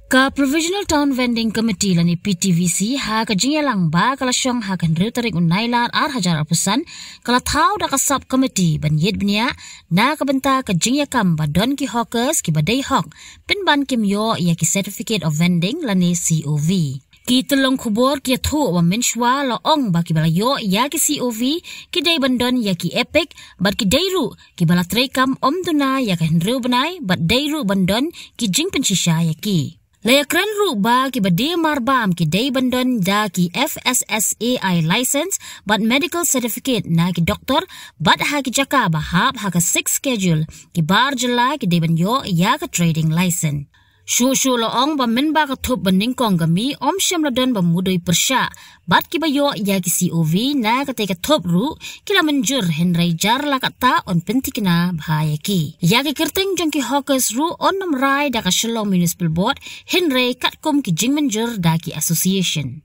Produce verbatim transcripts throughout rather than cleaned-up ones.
Ka Provisional Town Vending Committee lane P T V C ha ka jingïalang ba ka la shong ha ka hynriew tarik u Nailar ar hajar arphew san, ka la thaw da ka sub committee ban ïit bniah na ka bynta ka jingïakam ba don ki hawkers kiba dei hok pynban kim ïoh ïa ki Certificate of Vending lane C O V. Ki tyllong khubor ki ïathuh ba mynshwa la ong ba kiba la ïoh ïa ki C O V ki dei ban don ïa ki EPIC bad ki dei ruh kiba la treikam ym duna ïa ka hynriew bnai bad dei ruh ban don ki jingpynshisha ïa ki. La ïakren ruh ba kiba die marbam ki dei ban don da ki F S S A I license bad medical certificate na ki doktor bad ha ki jaka ba hap ha ka Sixth Schedule ki bar jylla ki dei ban ïoh ïa ka trading license. Shuh shuh la ong ba mynba ka thup ba nyngkong ka mih ym shym la don ba mudui pyrshah bad kiba ïoh ïa ki C O V na katei ka thup ruh ki la mynjur, hynrei jar la katta yn pyntikna bha ïa ki. Ïa ki kyrteng jong ki hawkers ruh yn ym rai da ka Shillong Municipal Board, hynrei katkum ki jingmynjur da ki association.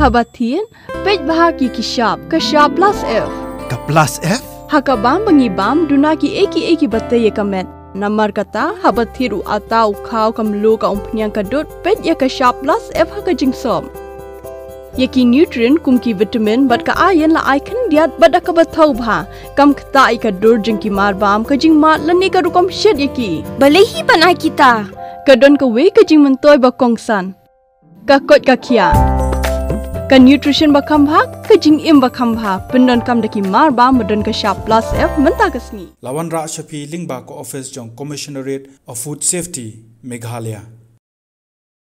Haba thied, peit bha ki ki shap, ka shap plus F. Ka plus F? Ha ka bam ba ngi bam, duna ki ei ki ei kiba tei ïa ka met. Namar kata, haba thied u atta u khaw ka mluh ka umphniang ka dud, peit ïa ka shap plus F ha ka jingsop. Ïa ki nutrient kum ki vitamin bad ka iron la ai khyndiat bad da kaba thaw bha. Kam ktah ïa ka dur jong ki marbam, ka jingmad lane ka rukom shet ïa ki. Balei hi ban ai kita? Ka don kawei ka jingmyntoi ba kongsan. Ka koit ka khiah. Ka nutrition ba kham bha, ka jingim ba kham bha. Pyndonkam da ki marbam ba don ka shap plus F mynta ka sngi. La wanrah sha phi lyngba ka office jong Commissionerate of Food Safety, Meghalaya.